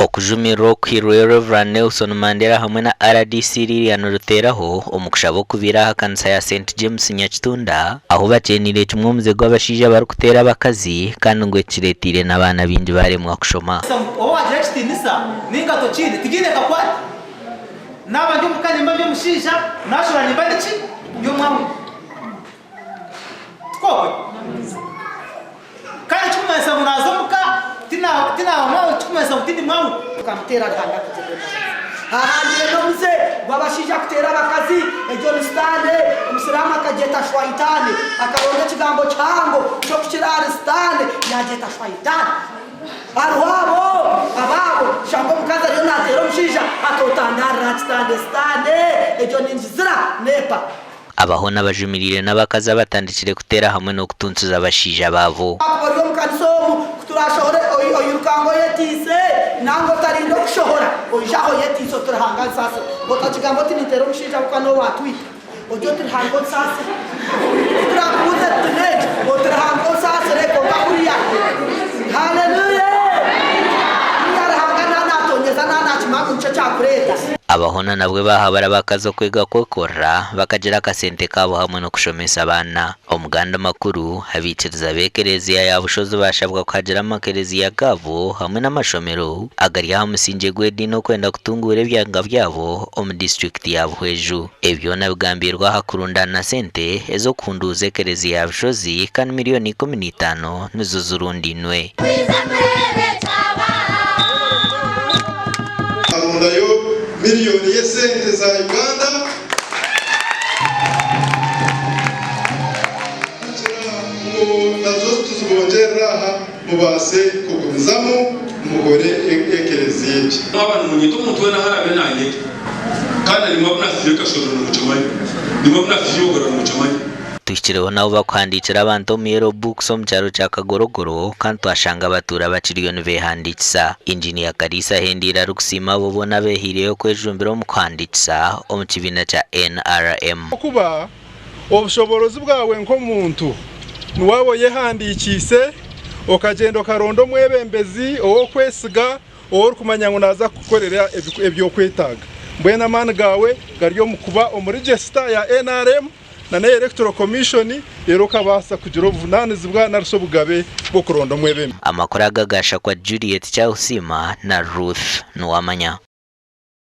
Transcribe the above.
Okujumirira okuhairweyo Rev. Nelson Mandela hamwe na rdc Lilian Ruteraho omu kushaba okubaire aha kanisa ya St James Nyakitunda ahu bakyeniire kimwe omuze gw'abashaija abarikuteera abakazi kandi ngu eki kireteire n'abaana baingi baremwa kushoma. Oba waagira ekitiinisa nainga tokiine, tigiine kakwate. Naaba ndi omuka nimba ndi omushaija, naashobora nimba ndi ki? Ndi omwahuri. Tikwo? Kandi ekirikumanyisa ngu naaza omuka tinaaba mwahuri tikirikumanyisa ngu tindi mwahuri. Tukamuteera Ruhanga atugirire embabazi. Haahangire n'omuze gw'abashaija kuteera abakazi, egyo ni Sitaane, Omusiraamu akagyeta Shwaitaane. Akaronda ekigambo kihango ky'okukira ahari Sitaane, yaagyeta Shwaitaane. Hariho abo abaabo shanga omukazi ariyo naateera omushaija ati otandaarira aha kitanda Sitaane, egyo ningizira neepa. Abahoona abajumiriire n'abakazi abatandikire kuteera hamwe n'okutuntuza abashaija baabo. Wakuba ori omu kanisa omu, ku turaashohore oiruka ngu oyetiise, nanga otarinda okushohora, oije aha oyetiise oti Ruhanga ansaasire. Otakigamba oti ninteera omushaija ahabw'okuba niwe waatwita. Ogye oti Ruhanga onsaasire. Ku turaakubuuze tuti n'eki, oti Ruhanga onsaasire kwonka kuriya. Haleluya! Kuriya Ruhanga naaba naatonyeza naaba naakimanya ngu nikyo kyakureeta. Abahona nabwe baahabura abakazi okwega kwekorera bakagira akasente kaabo hamwe n'okushomesa abaana. Omu gandi makuru, abaikiriza b'ekereziya ya Bushozi baashabwa kuhagira amakereziya gaabo hamwe n'amashomero agari aha musingye gw'ediini okwenda kutunguura ebyanga byabo omu disiturikiti ya Buhweju. Ebi byona bigambiirwe aha kurundaana sente ez'okuhunduuza ekereziya ya Bushozi kandi miriyoni 15 nizo zirundainwe. Arundayo miriyoni y'esente za Uganda kugira ngu nazo tuzibongyerere aha mubaase kugumizamu mukore ekereziya egi. Mwaba nimunyeta omuntu weena ahu araabe naanyeta, kandi na nimwe abu naatsigiire Kashororo nimukimanya, nimwe abu naatsigiire Igogora nimukimanya. Tuhikireho n'ahu bakuhandiikira abantu omu Yellow Books omu kyaro kya Kagorogoro kandi twashanga abatuura bakiriyo nibeehandiikisa. Inginiya Kaliisa ahendeire arikusiima abo boona abeehaireyo kwejumbira omu kuhandiikisa omu kibiina kya NRM. Ahabw'okuba obushoboorozi bwawe nk'omuntu ni waaba oyehandiikiise, okagyenda okaronda omwebembezi ow'okwesiga, ou orikumanya ngu naaza kukukorera ebi orikwetaaga. Mbwenu amaani gaawe gari omu kuba omu register ya nrm na n'eya Electoral Commission reero okabaasa kugira obuvunaanizibwa nari shi obugabe bw'okuronda omwebembezi. Amakuru aga gaashakwa Juliet Kyahusiima na Ruth Nuwamanya.